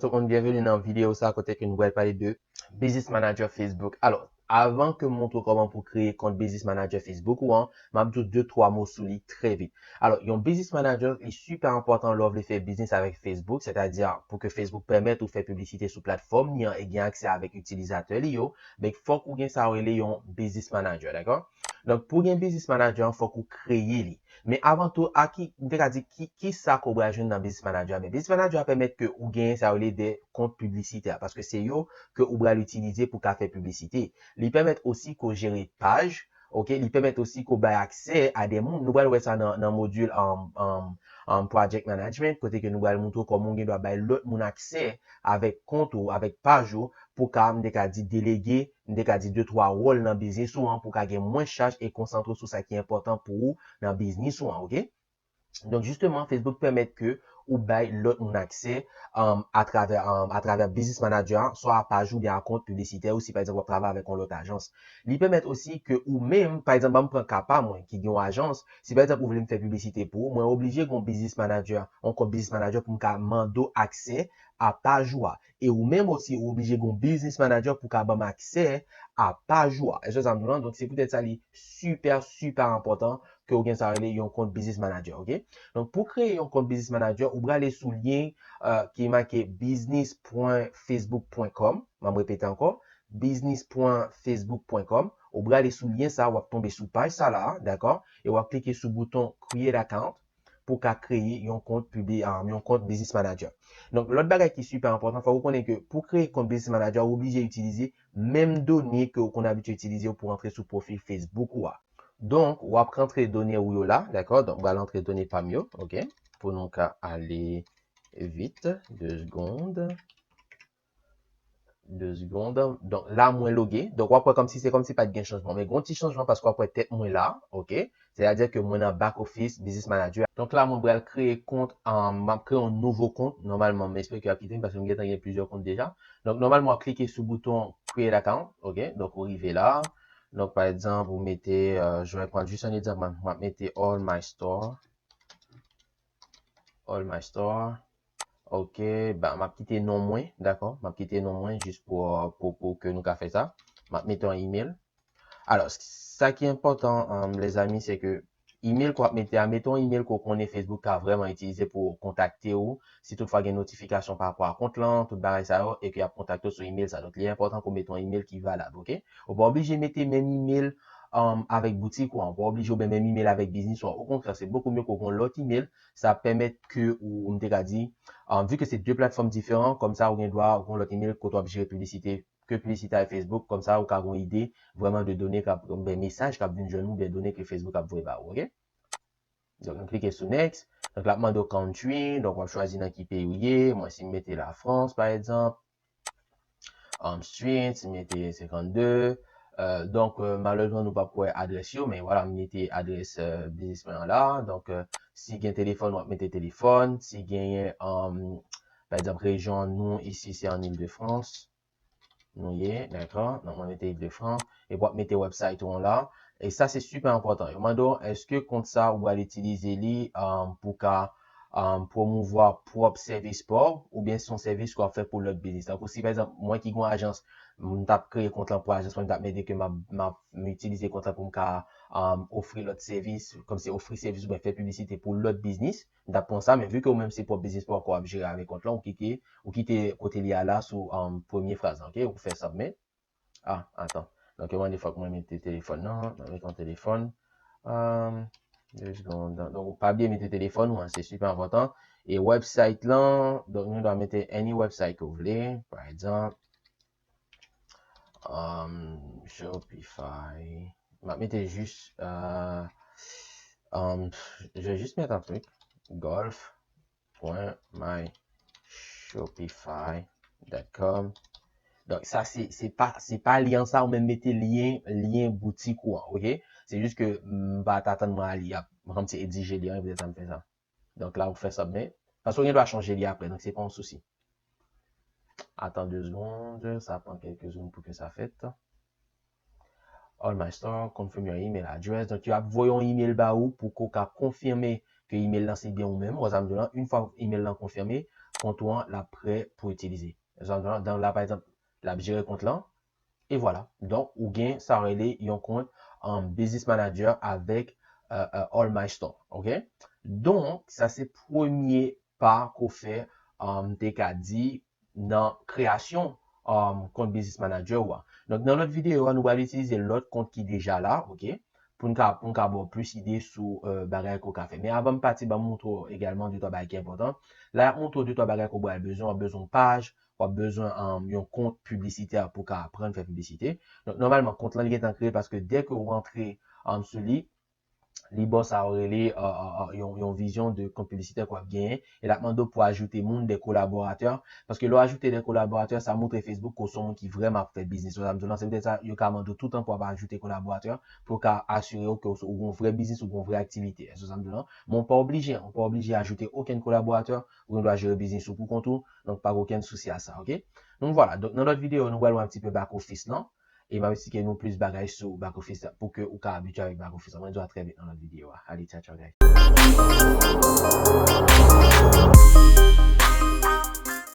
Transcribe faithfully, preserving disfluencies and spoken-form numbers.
Tout moun, byenveni nan videyo sa kote ke nou pral pale de Business Manager Facebook. Alò, avan ke m montre w kòman pou kreye kont Business Manager Facebook ou an, m ap di w de twa mo sou li trè vit. Alò, yon Business Manager li sipè enpòtan lè w vle fè biznis avèk Facebook, sètadi pou ke Facebook pèmèt ou fè piblisite sou platfòm li an e gen aksè avèk itilizatè li yo, men fòk ou gen sa yo rele yon Business Manager, dakò? Donk, pou gen Business Manager an, fòk ou kreye li. Men avan tou, a ki, m te ka di, ki, ki sa ke w pral jwenn nan Business Manager? Men Business Manager a pèmèt ke ou genyen sa yo rele de kont piblisitè, paske se yo ke ou pral itilize pou ka fè piblisite. Li pèmèt osi ke w jere paj, ok? Li pèmèt osi ke w bay aksè a de moun. Nou pral wè sa nan, nan modul um, um, um, Project Management, kote ke nou pral montre w kòman ou gen dwa bay lòt moun aksè avèk kont ou, avèk paj ou, pou ka, m te ka di, delege, m te ka di, de twa wòl nan biznis ou an, pou ka gen mwens chaj e konsantre w sou sa ki enpòtan pou ou nan biznis ou an, ok? Donk, jisteman, Facebook pèmèt ke ou bay lòt moun aksè um, atravè, um, atravè Business Manager, swa a paj ou byen a kont piblisitè ou si, pa egzanp, w ap travay avèk yon lòt ajans. Li pèmèt osi ke ou menm, pa egzanp, ban m pran ka pa mwen ki gen yon ajans, si, pa egzanp, ou vle m fè piblisite pou ou, mwen oblije gen yon Business Manager, yon kont Business Manager pou m ka mande w aksè a paj ou a. E ou menm osi, ou oblije gen yon Business Manager pou ka ban m aksè a paj ou a. Èske sa m di w lan? Donk, se poutèt sa li sipè, sipè enpòtan ke w gen sa rele yon kont Business Manager, ok? Donk, pou kreye yon kont Business Manager, ou prale sou lyen uh, ki make business point facebook point com. M ap repete ankò, business point facebook point com. Ou prale sou lyen sa, w ap tonbe sou paj sa la, dakò? E w ap klike sou bouton Create Account pou ka kreye yon kont pibli, um, yon kont Business Manager. Donk, lòt bagay ki sipè enpòtan, fòk ou konnen ke pou kreye kont Business Manager, ou oblije itilize menm done ke ou konn abitye itilize pou antre sou pwofil Facebook ou a. Donk, w ap rantre done ou yo la, dakò? Donk, m pral antre done pa m yo, ok? Pou nou ka ale vit, de segonn. De segonn. Donk, la, mwen loge. Donk, w ap wè kòmsi se kòmsi pa t gen chanjman. Men gen yon ti chanjman paske w ap wè tèt mwen la, ok? Sètadi ke mwen nan back office, Business Manager. Donk, la, mwen pral kreye kont, um, m ap kreye yon nouvo kont. Nòmalman, m espere ke y ap kite m paske m gentan gen plizyè kont deja. Donk, nòmalman, w ap klike sou bouton Create Account, ok? Donk, ou rive la. Donk, pa egzanp, ou mete, uh, je vais prendre juste un exemple, m ap mete All My Store. All My Store. Ok, ben, m ap kite non mwen, dakò? M ap kite non mwen jis pou, pou, pou ke nou ka fè sa. M ap mete yon email. Alò, sa ki enpòtan, um, lèzami, se ke email ke w ap mete a, mete yon email ke w konnen Facebook ka vrèman itilize pou kontakte w, si toutfwa gen notifikasyon pa rapò a kont lan, tout bagay sa yo, e ke y ap kontakte w sou email sa. Donk, li enpòtan ke w mete yon email ki valab, ok? Ou pa oblije mete menm email um, avèk boutik ou an, ou pa oblije oubyen menm email avèk biznis ou an. Okontrè, se bokou mye ke w gen yon lòt email. Sa ap pèmèt ke ou, m te ka di, um, vi ke se de platfòm diferan, kòmsa ou gen dwa gen yon lòt email kote w ap jere piblisite, ke piblisite avèk Facebook, kòmsa ou ka gen yon ide vrèman de done k ap, oubyen mesaj k ap vin jwenn ou, oubyen done ke Facebook ap voye ba ou, ok? Donk, nou klike sou next. Donk, l ap mande w country. Donk, w ap chwazi nan ki peyi ou ye. Mwen, si m mete Lafrans, pa egzanp, um, street, si m mete senkannde. Euh, donk, euh, malerezman, nou p ap wè adrès yo, men vwala, m mete adrès, euh, biznis mwen an la. Donk, euh, si gen telefòn, w ap mete telefòn. Si genyen, um, pa egzanp, rejyon nou isi, se an Île-de-France. Nou ye, dakò? Donk, mwen mete Île-de-France. Epi w ap mete website ou an la. E sa, se sipè enpòtan. Yo mande w, èske kont sa ou pral itilize li, um, pou ka, um, pwomouvwa pwòp sèvis pa w, oubyen se yon sèvis ke w ap fè pou lòt biznis? Tankou si, pa egzanp, mwen ki gen yon ajans, m t ap kreye kont lan pou ajans mwen, m t ap mete ke m ap, m ap, m itilize kont lan pou m ka, um, ofri lòt sèvis, kòmsi ofri sèvis oubyen fè piblisite pou lòt biznis. M t ap pran sa, men vi ke ou menm se pwòp biznis pa w ke w ap jere avèk kont lan, ou kite, ou kite kote li a la sou, um, premye fraz lan, ok? Ou fè submit. Ah, atan. Donk, yo mande fòk mwen mete telefòn nan, mwen mete yon telefòn. Um, de segonn. Donk, pa bliye mete telefòn ou an, se sipè enpòtan. E website lan, donk, nou dwe mete any website ke w vle, pa egzanp, um, Shopify. M ap mete jis, euh, um, je vais juste mettre un truc, golf point my shopify dot com. Donk, sa, se, se pa, se pa lyen sa, ou menm mete lyen, lyen boutik ou an, ok? Se jis ke m pa t atann mwen a li, ap, kòmsi edije li an, e poutèt sa m fè sa. Donk la, ou fè submit. Paske ou gen dwa chanje li apre, donk se pa yon sousi. Atan de segonn, sa pran kèlke segonn pou ke sa fèt. All my store, confirm your email address. Donk, yo ap voye yon email ba ou pou ke w ka konfime ke email lan se byen ou menm. Wè sa m di w lan, yon fwa email lan konfime, kont ou an l ap prè pou itilize. Donk la, pa egzanp, l ap jere kont lan. E vwala. Donk, ou gen sa rele yon kont um, Business Manager avèk uh, uh, All My Store. Ok? Donk, sa se premye pa ke w fè, um, m te ka di, nan kreyasyon um, kont Business Manager ou a. Donk, nan lòt videyo a, nou pral itilize lòt kont ki deja la, ok? Pou n ka, pou n ka ba w plis ide sou uh, bagay ke w ka fè. Men avan m pati, ban m montre w egalman de twa bagay ki enpòtan. La, y ap montre w de twa bagay ke w pral bezwen, w ap bezwen yon paj, w ap bezwen um, yon kont piblisitè pou w ka aprann fè piblisite. Donk, nòmalman, kont lan li gentan kreye paske dèke w rantre um, sou li, li ba w sa yo rele uh, uh, uh, yon, yon vizyon de kont piblisitè ke w ap genyen. E l ap mande w pou ajoute moun, de kolaboratè. Paske lè w ajoute de kolaboratè, sa montre Facebook ke w se yon moun ki vrèman ap fè biznis. Ou sa m di w lan, se poutèt sa yo ka mande w toutan pou w ap ajoute kolaboratè, pou yo ka asire w ke w se- ou gen yon vrè biznis, ou gen yon vrè aktivite. Èske w sa m di w lan? Men w pa oblije, ou pa oblije ajoute okenn kolaboratè, ou gen dwa jere biznis ou pou kont ou, donk pa gen okenn sousi a sa, ok? Donk vwala, donk nan lòt videyo, nou pral wè yon ti pe back office lan, e m ap eksplike nou plis bagay sou back office la, pou ke ou ka abitye avèk back office la. Mwen di w a trè byen nan lòt videyo a. Ale, tchao, tchao, guys.